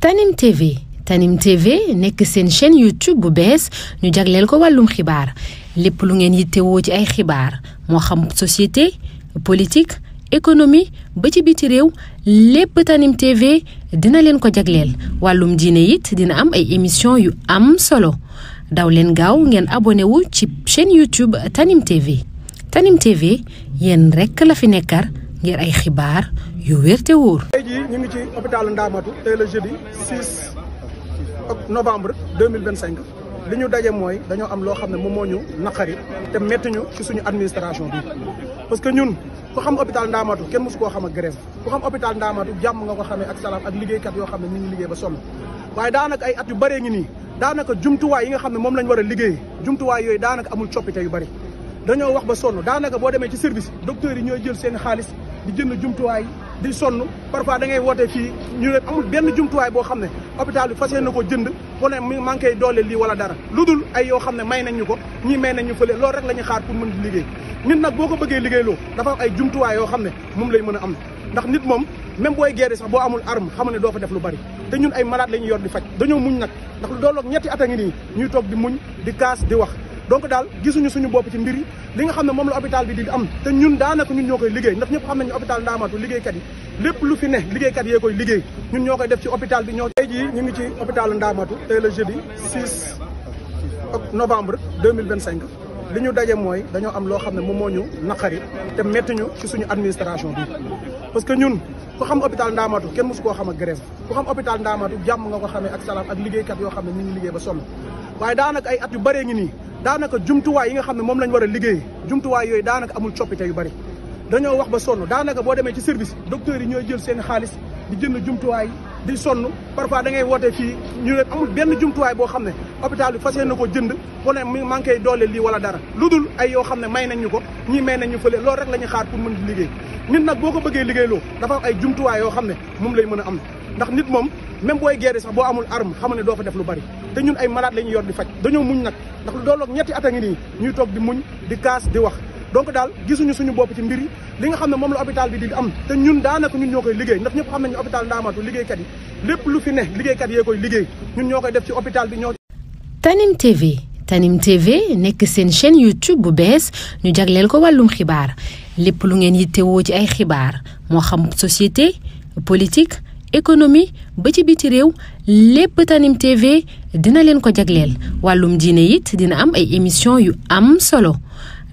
Tanim TV nekk seen chaîne YouTube bu bees ñu jagleel ko wàllum xibaar lépp lu ngeen yittewoo ci ay xibaar moo xam société politique économie ba ci biti réew lépp Tanim TV dina leen ko jagleel wàllum diine it dina am ay émission yu am solo daw leen gaaw ngeen abonné wu ci chaîne YouTube Tanim TV yéen rekk la fi nekkar ngir ay xibaar yu wér te wóor. tey jii ñu ngi ci hôpital Ndamatou tey la jeudi 6 novembre 2025 li ñu daje mooy dañoo am loo xam ne moom moo ñu naqari te metti ñu ci suñu administration bi parce que ñun ku xam hôpital Ndamatou kenn mosu koo xam ak grève ku xam hôpital Ndamatou jàmm nga ko xamee ak salaam ak liggéeykat yoo xam ne ñu ngi liggéey ba sonn waaye daanaka ay at yu bëree ngi nii daanaka jumtuwaay yi nga xam ne moom lañ war a liggéey jumtuwaay yooyu daanaka amul coppite yu bëri dañoo wax ba sonn daanaka boo demee ci service docteurs yi ñooy jël seen xaalis di jënd jumtuwaay di sonn parfois da ngay woote fii ñu ne amul benn jumtuwaay boo xam ne hôpital bi fas yéene na ko jënd wala mi manqué doole lii wala dara lu dul ay yoo xam ne may nañ ñu ko ñii may nañ ñu fële loolu rek la ñuy xaar pour mën di liggéey nit nag boo ko bëggee liggéeyloo dafa am ay jumtuwaay yoo xam ne moom lay mën a am ndax nit moom même booy guerre sax boo amul arme xam ne doo fa def lu bari te ñun ay malade la ñuy yor di faj dañoo muñ nag ndax lu dooloog ñetti at a ngi nii ñuy toog di muñ di kaas di wax donc daal gisuñu suñu bopp ci mbir yi li nga xam ne moom la hôpital bi di am te ñun daanaka ñun ñoo koy liggéey ndax ñëpp xam nañu hôpital Ndamatou liggéeykat yi lépp lu fi ne liggéeykat yee koy liggéey ñun ñoo koy def ci hôpital bi ñoo tey jii ñu ngi ci hôpital Ndamatou tey la jeudi 6 novembre 2025 li ñu daje mooy dañoo am loo xam ne moom moo ñu naqari te metti ñu ci suñu administration bi parce que ñun ku xam hôpital Ndamatou kenn mosu koo xam ak grève ku xam hôpital Ndamatou jàmm nga ko xamee ak salaam ak liggéeykat yoo xam ne ñu ngi liggéey ba sonn waaye daanaka ay at yu bëree ngi nii daanaka jumtuwaay yi nga xam ne moom lañ war a liggéey jumtuwaay yooyu daanaka amul coppite yu bëri dañoo wax ba sonn daanaka boo demee ci service docteurs yi ñooy jël seen xaalis di jënd jumtuwaay di sonn parfois da ngay woote fii ñu ne amul benn jumtuwaay boo xam ne hôpital bi fas yéene na ko jënd wala mi manqué doole lii wala dara lu dul ay yoo xam ne may nañ ñu ko ñii may nañ ñu fële loolu rek la ñuy xaar pour mën di liggéey nit nag boo ko bëggee liggéeyloo dafa am ay jumtuwaay yoo xam ne moom lay mën a am ndax nit moom même booy guerre sax boo amul arme xam ne doo fa def lu bari te ñun ay malade la ñuy yor di faj dañoo muñ nag ndax lu dooloog ñetti at a ngi nii ñuy toog di muñ di kaas di wax donc daal gisuñu suñu bopp ci mbir yi li nga xam ne moom la hôpital bi di am te ñun daanaka ñun ñoo koy liggéey ndax ñëpp xam nañu hôpital Ndamatou liggéeykat yi lépp lu fi ne liggéeykat yee koy liggéey ñun ñoo koy def ci hôpital bi ñoo. Tanim TV nekk seen chaîne YouTube bu bees ñu jagleel ko wàllum xibaar lépp lu ngeen yittewoo ci ay xibaar moo xam société politique économie ba ci biti réew lépp Tanim TV dina leen ko jagleel wàllum diine it dina am ay émission yu am solo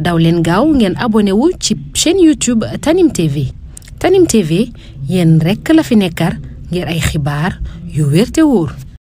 daw leen gaaw ngeen abonné wu ci chaîne YouTube Tanim TV yéen rekk la fi nekkar ngir ay xibaar yu wér te wóor.